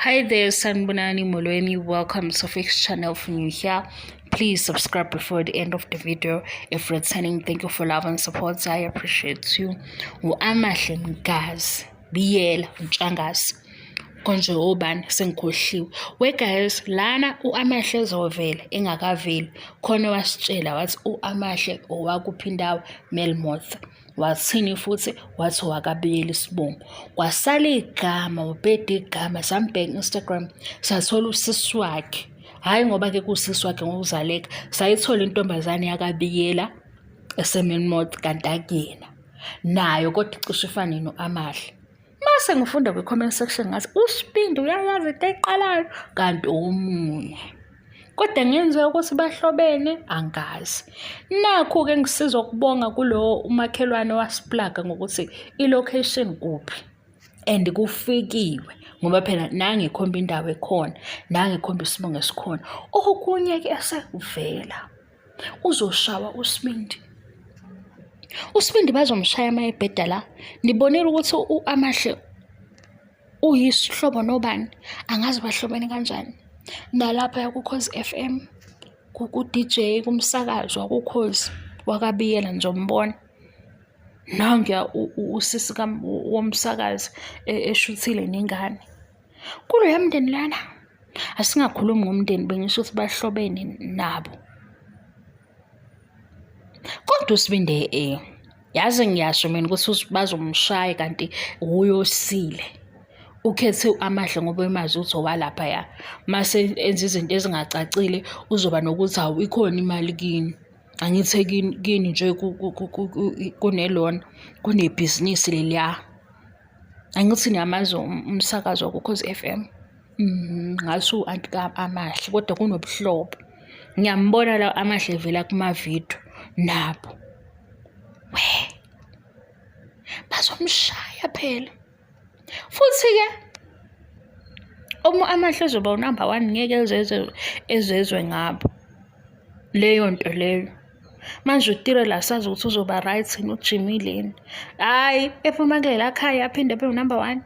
Hi there, Sanibonani Molweni. Welcome to Fix Channel. If new here, please subscribe before the end of the video. If returning, thank you for love and support. I appreciate you. U-Amahle Mgazi, Biyela, Ntshangase. Konje obani sengikhohliwe. We guys, lana u-Amahle ezovela engakaveli. Khona wasitshela wathi u-Amahle owakuphi indawo Melmoth. Wathini futhi wathi wakabiyela isibongo. Kwasala igama, wabheda igama, sambheka Instagram, sathola usisi wakhe. Hhayi ngoba-ke kuwusisi wakhe ngokuzaleka, sayithola intombazane yakabiyela eseMelmoth kanti akuyena. Nayo kodwa icishe ifane no-Amahle. Mase ngifunda kwi-comment section ngathi uSibindi uyayazi into eqalayo kanti omunye. Kodwa ngenzeka ukuthi bahlobene angazi. Nakhu-ke ngisiza ukubonga kulowo umakhelwane wasiplaga ngokuthi i-location kuphi and kufikiwe ngoba phela nangikhomba indawo ekhona nangikhomba isibongo esikhona. Okunye-ke esekuvela uzoshawa uSibindi. USibindi bazomshaya uma ebheda la. Nibonile ukuthi u-Amahle uyisihlobo nobani? Angazi bahlobene kanjani. Nalapha kuKhozi FM, ku-DJ, kumsakazo wakuKhozi wakaBiyela nizombona. Nanguya usisi womsakazi eshuthile nengane. Kuloya mndeni lana asingakhulumi ngomndeni bengisho ukuthi bahlobene nabo. Kodwa uSibindi yazi ngiyasho mina ukuthi bazomshaya kanti wuye osile. Ukhethe u-Amahle ngoba emazi ukuthi owalaphaya. Mase enza izinto ezingacacile uzoba nokuthi hawu ikhona imali kini. Angithi kini nje kunelona kunebhizinisi leliya. Angithi niyamazi umsakazo wakuKhozi F_M? Ngathi u-anti ka-Amahle kodwa kunobuhlobo. Ngiyambona la Amahle evela kumavidiyo nabo. Weh, bazomshaya phela. Futhi-ke uma Amahle ezoba unamba one ngeke ezezwe ngabo leyo nto leyo. Manje uTirelo asazi ukuthi uzoba right yini ujimile yini. Hhayi ephuma kulela khaya aphinde abe unumber one.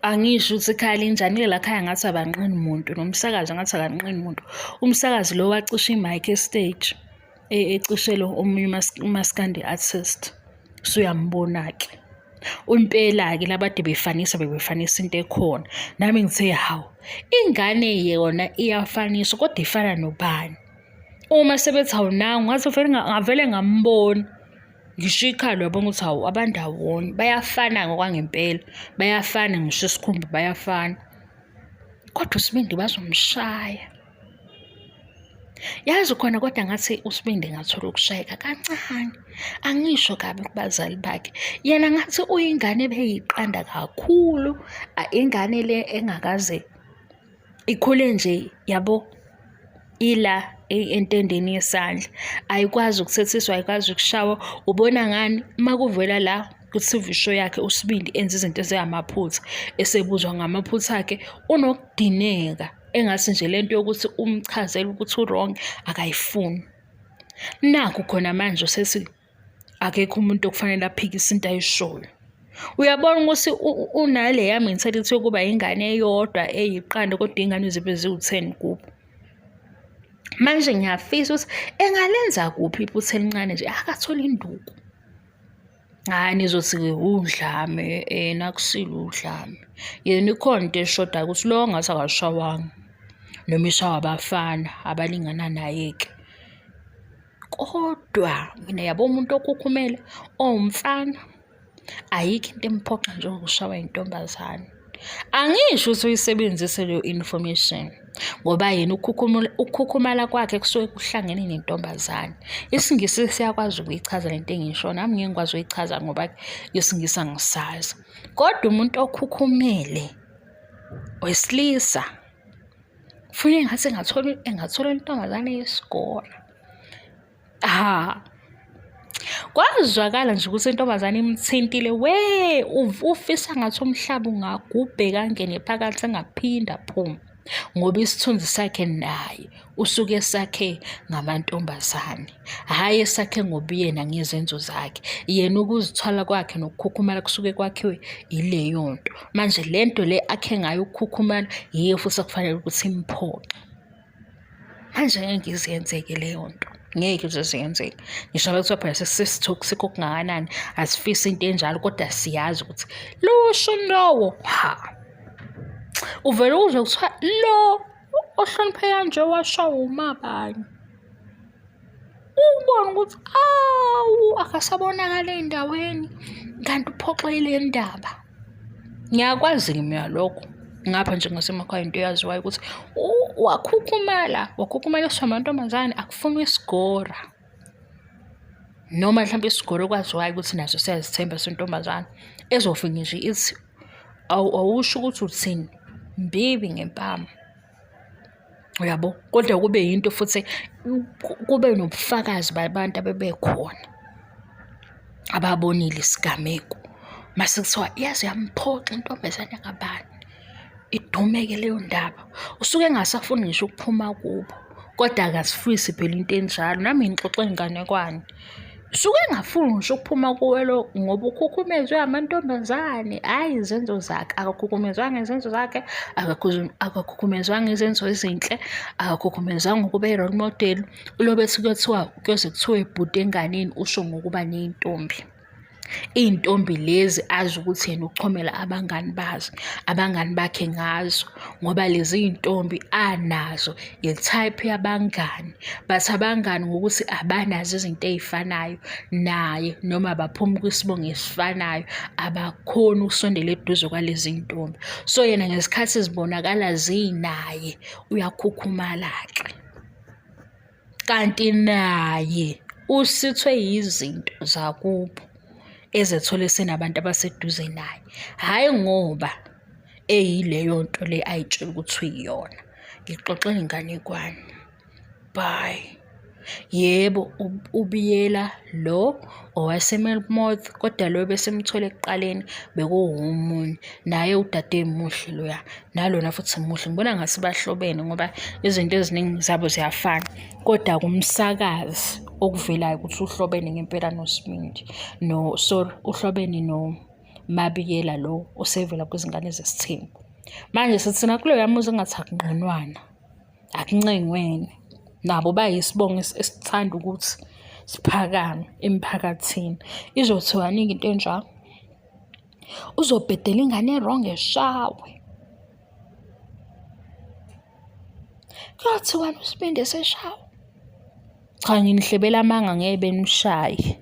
Angisho ukuthi ikhaya linjani kulela khaya ngathi abanqeni muntu nomsakazi ngathi akanqeni muntu. Umsakazi lo wacisha i-mic e-stage ecishela omunye umaskandi artist. Usuyambona-ke. Impela-ke labade befanisa bebefanisa into ekhona. Nami ngithe hawu, ingane yona iyafaniswa kodwa ifana nobani? Uma sebethi awunangu ngathi vele ngavele ngambona. Ngisho ikhalo uyabona ukuthi hawu abandawonye bayafana ngokwangempela, bayafana ngisho isikhumba bayafana. Kodwa uSibindi bazomshaya. Yazi khona kodwa ngathi uSibindi ngathola ukushayeka kancane. Angisho kabi kubazali bakhe. Yena ngathi uyingane ebeyiqanda kakhulu, ingane le engakaze ikhule nje yabo ila entendeni yesandla ayikwazi ukuthethiswa ayikwazi ukushawa ubona ngani uma kuvela la ku-TV show yakhe uSibindi enza izinto ezingamaphutha esebuzwa ngamaphutha akhe unokudineka engathi nje lento yokuthi umchazele ukuthi u-wrong akayifuni. Nakhu khona manje usethi akekho umuntu okufanele aphikise into ayishoyo. Uyabona ukuthi unaleya mentality yokuba ingane eyodwa eyiqanda kodwa iy'ngane zibe ziwu-ten kubo. Manje ngiyafisa ukuthi engalenza kuphi iphutha elincane nje akathole induku. Hhayi nizothi-ke udlame ena akusilo udlame. Yena ikhona into eshodayo ukuthi lo ngathi akashawanga noma ishawa abafana abalingana naye-ke. Kodwa mina yabo umuntu okhukhumele owumfana ayikho into emphoxa njengokushawa intombazane. Angisho ukuthi uyisebenzise leyo information ngoba yena ukukhukhumala kwakhe kusuke kuhlangene nentombazane. IsiNgisi siyakwazi ukuyichaza lento engisho nami ngeke ngikwazi ukuyichaza ngoba isiNgisi angisazi. Kodwa umuntu okhukhumele wesilisa Funa engathi engathola engathola intombazane yesikole. Ha. Kwazwakala nje ukuthi intombazane imthintile we ufisa ngathi umhlaba ungagubheka angene phakathi engaphinda aphume. Ngoba isithunzi sakhe naye usuke esakhe ngamantombazane, hhayi esakhe ngobuyena ngezenzo zakhe. Yena ukuzithwala kwakhe nokukhukhumala kusuke kwakhiwe ileyo nto. Manje le nto le akhe ngayo ukukhukhumala yiyo futhi okufanele ukuthi imphoxe. Manje ngeke ize yenzeke leyo nto, ngeke ize yenzeke. Ngisho ngabe kuthiwa phela sesithoksik okungakanani, asifisi into enjalo kodwa siyazi ukuthi lusho lowo ha. Uvele uzwe kuthiwa lo ohloniphe kanje washawa umabani. Ubone ukuthi awu akasabonakali ey'ndaweni kanti uphoxekile ndaba. Ngiyakwazi-ke mina lokho ngapha nje ngasemakhaya into eyaziwayo ukuthi wakhukhumala, wakhukhumaliswa amantombazane akufunwa isigora. Noma mhlampe isigora okwaziwayo ukuthi naso siyazithemba sentombazane ezofike nje ithi awusho ukuthi uthini mbibi ngempama. Uyabo? Kodwa kube yinto futhi kube nobufakazi babantu abebekhona ababonile isigameko. Mase kuthiwa yaze yamphoxa intombazane kabani, idume-ke leyo ndaba. Usuke engasafuni ngisho ukuphuma kubo, kodwa akazifisi phela into enjalo. Nami ngixoxe inganekwane. Usuke engafuni ngisho ukuphuma kuwe lo ngoba ukhukhumezwe amantombazane, hhayi izenzo zakhe. Akakhukhumezwanga izenzo zakhe, akakhukhumezwanga izenzo ezinhle, akakhukhumezwanga ukuba i-role model. Ulobe ethi kuyothiwa kuyoze kuthiwe bhuti enganeni usho ngokuba ney'ntombi. Iy'ntombi lezi azi ukuthi yena uchomela abangani bazo, abangani bakhe ngazo ngoba lezi iy'ntombi anazo i-type yabangani. But abangani ngokuthi abanazo izinto ey'fanayo naye noma abaphumi kwisibongo esifanayo, abakhoni ukusondela eduze kwalezi iy'ntombi. So yena ngesikhathi zibonakala zinaye uyakhukhumala-ke. Kanti naye usithwe yizinto zakubo ezethole esenabantu abaseduze naye, hhayi ngoba eyileyo nto le ayitshela ukuthi uyiyona. Ngikuxoxela inganekwane. Bye. Yebo, uBiyela lo owaseMelmoth kodwa lo ebesimthole ekuqaleni bekuwumunye. Naye udade muhle loya. Nalona futhi muhle ngibona ngase bahlobene ngoba izinto eziningi zabo ziyafana kodwa kumsakazi okuvelayo ukuthi uhlobene ngempela noSmindi no sorry uhlobene noMabiyela lo osevela kwizingane zesithembu. Manje sithina kuloya muzi engathi akunqenwana akuncengwene nabo bayisibongo esithanda ukuthi siphakame emphakathini. Izothiwani-ke into enjalo? Uzobhedela ingane e-wrong eshawe. Kuyothiwani uSibindi eseshawa? Cha nginihlebela amanga ngeke bemshaye.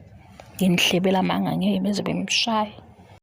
Nginihlebela amanga ngeke beze bemshaye.